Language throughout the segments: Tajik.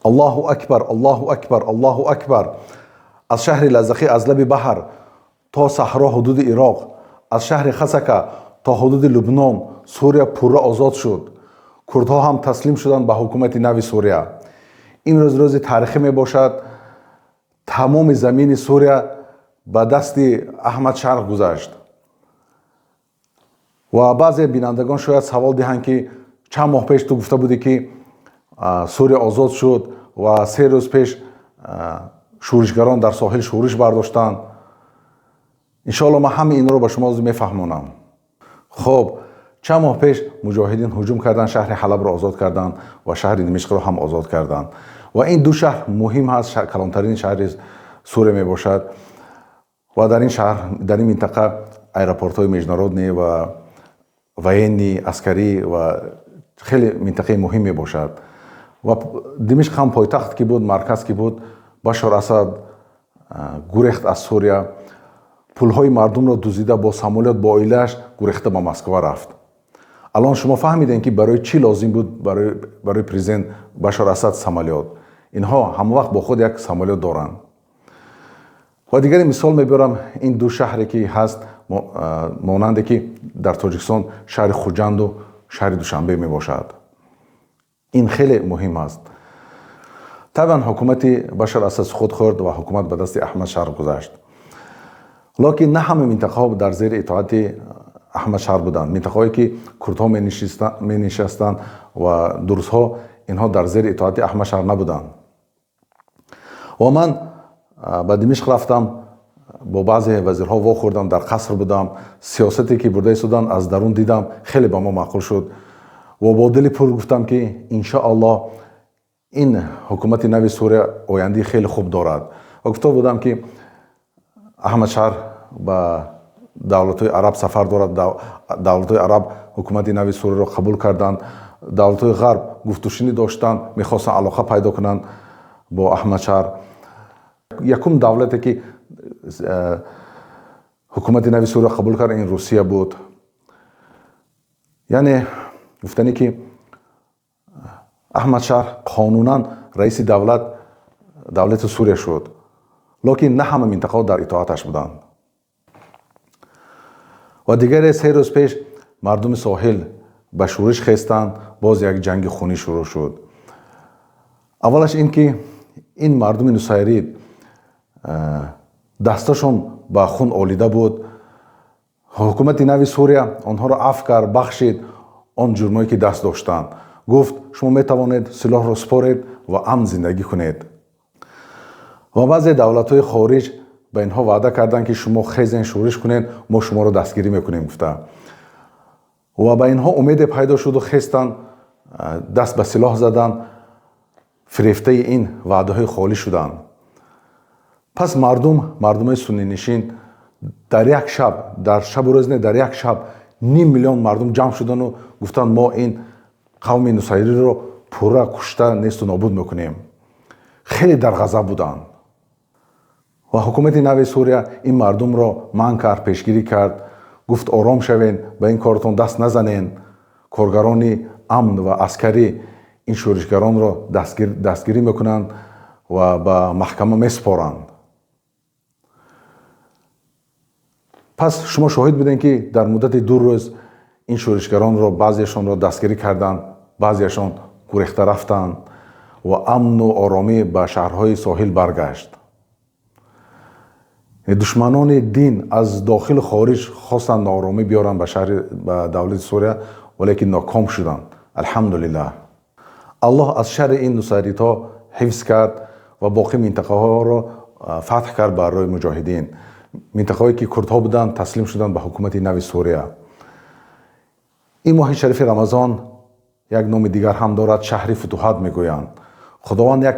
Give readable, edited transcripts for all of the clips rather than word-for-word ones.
Аллоҳу акбар, Аллоҳу акбар, Аллоҳу акбар. Аз шаҳри Лазақӣ, аз лаби баҳр то саҳро, ҳудуди Ироқ, аз шаҳри Хасака то ҳудуди Лубнон, Сурия пурра озод шуд. Курдҳо ҳам таслим шуданд ба ҳукумати нави Сурия. Имрӯз рӯзи таърихӣ мебошад. Тамоми замини Сурия ба дасти Аҳмад Шарқ гузашт. Ва баъзе бинандагон шояд савол диҳанд, ки чанд моҳ пеш ту гуфта будӣ, ки Сурия озод шуд ва 3 рӯз пеш шӯришгарон дар соҳил шӯриш бардоштанд. Иншоалло, ман ҳамаи инро ба шумо мефаҳмонам. Хуб, чанд моҳ пеш муҷоҳидин ҳуҷум карданд, шаҳри Ҳалабро озод карданд ва шаҳри Димишқро ҳам озод карданд. Ва ин ду шаҳр муҳим ҳаст, калонтарин шаҳри Сурия мебошад ва дар ин шаҳр, дар ин минтақа аэропортҳои международный ва военный, аскарӣ ва хеле минтақаи муҳим мебошад. Ва Димишқ ҳам пойтахт ки буд, марказ ки буд. Башор Асад гурехт аз Сурия, пулҳои мардумро дузида, бо самолёт, бо оилааш гурехта ба Москва рафт. Алон шумо фаҳмидем, ки барои чӣ лозим буд барои президент Башор Асад самолёт. Инҳо ҳама вақт бо худ як самолёт доранд. Ва дигаре мисол мебарам: ин ду шаҳре ки ҳаст, монанде ки дар Тоҷикистон шаҳри Хуҷанду шаҳри Душанбе мебошад. Ин хеле муҳим аст. Табъан, ҳукумати Башар Асад суқут хӯрд ва ҳукумат ба дасти Аҳмад Шарқ гузашт. Лекин на ҳама минтақаҳо дар зери итоати Аҳмад Шарқ буданд. Минтақаҳое ки курдҳо менишастанд ва дурусҳо, инҳо дар зери итоати Аҳмад Шарқ набуданд. Ва ман ба Димишқ рафтам, бо баъзе вазирҳо вохӯрдам, дар қаср будам. Сиёсате ки бурда истоданд, аз дарун дидам, хеле ба мо маъқул шуд ва бо дили пур гуфтам, ки иншоаллоҳ, ин ҳукумати нави Сурия ояндаи хеле хуб дорад. Ва гуфта будам, ки Аҳмад Шарқ ба давлатҳои араб сафар дорад. Давлатҳои араб ҳукумати нави Сурияро қабул карданд. Давлатҳои ғарб гуфтушунӣ доштанд, мехостанд алоқа пайдо кунанд бо Аҳмад Шарқ. Якум давлате ки ҳукумати нави Сурия қабул кард, ин Русия буд. Яъне гуфтанӣ, ки Аҳмад Шарқ қонунан раиси давлати Сурия шуд, лекин на ҳама минтақаҳо дар итоаташ буданд. Ва дигаре, 3 рӯз пеш мардуми соҳил ба шӯриш хестанд. Боз як ҷанги хунӣ шурӯъ шуд. Аввалаш ин ки ин мардуми нусайрид дасташон ба хун олида буд. Ҳукумати нави Сурия онҳоро афв кард, бахшид он ҷурмое ки даст доштанд. Гуфт: шумо метавонед силоҳро супоред ва амн зиндагӣ кунед. Ва баъзе давлатҳои хориҷ ба инҳо ваъда карданд, ки шумо хезен, шӯриш кунед, мо шуморо дастгирӣ мекунем, гуфта. Ва ба инҳо умеде пайдо шуду хестанд, даст ба силоҳ заданд, фирефтаи ин ваъдаҳои холӣ шуданд. Пас мардум, мардумои суннинишин, дар як шаб, дар шабу рӯз не, дар як шаб ним миллион мардум ҷамъ шудану гуфтанд: мо ин қавми нусайриро пурра кушта, несту нобуд мекунем. Хеле дар ғазаб буданд ва ҳукумати нави Сурия ин мардумро манъ кард, пешгирӣ кард. Гуфт: ором шавед, ба ин кортон даст назанед. Коргарони амн ва аскарӣ ин шӯришгаронро дастгирӣ мекунанд ва ба маҳкама месупоранд. Пас шумо шоҳид будем, ки дар муддати 2 рӯз ин шӯришгаронро баъзеашонро дастгирӣ карданд, баъзеашон гурехта рафтанд ва амну оромӣ ба шаҳрҳои соҳил баргашт. Душманони дин аз дохилу хориҷ хостанд нооромӣ биёранд ба шаҳри, ба давлати Сурия, валекин ноком шуданд. Алҳамдулиллаҳ, Аллоҳ аз шарри ин нусайритҳо ҳифз кард ва боқӣ минтақаҳоро фатҳ кард барои муҷоҳидин. Минтақаҳое ки курдҳо буданд, таслим шуданд ба ҳукумати нави Сурия. Ин моҳи шарифи Рамазон як номи дигар ҳам дорад, шаҳри футуҳат мегӯянд. Худованд як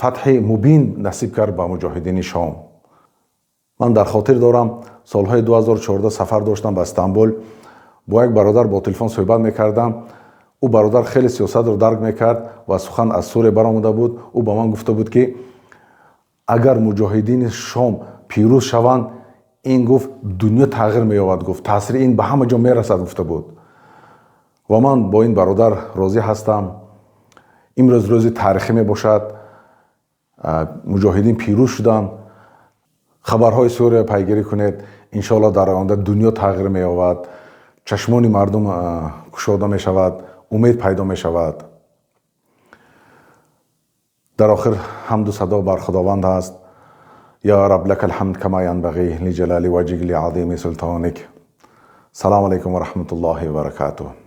фатҳи мубин насиб кард ба муҷоҳидини Шом. Ман дар хотир дорам, солҳои 2014 сафар доштам ба Истанбул. Бо як бародар бо телефон суҳбат мекардам. Ӯ бародар хеле сиёсатро дарк мекард ва сухан аз Сурия баромада буд. Ӯ ба ман гуфта буд, ки агар муҷоҳидини Шом пирӯз шаванд, ин, гуфт, дунё тағйир меёбад, гуфт, таъсири ин ба ҳама ҷо мерасад, гуфта буд. Ва ман бо ин бародар розӣ ҳастам. Имрӯз рӯзи таърихӣ мебошад. Муҷоҳидин пирӯз шуданд. Хабарҳои Сурия пайгирӣ кунед. Иншоалло, дар оянда дунё тағйир меёбад, чашмони мардум кушода мешавад, умед пайдо мешавад. Дар охир, ҳамду сано бар Худованд аст. يا رب لك الحمد كما ينبغي لجلال وجهك لعظيم سلطانك. السلام عليكم ورحمة الله وبركاته.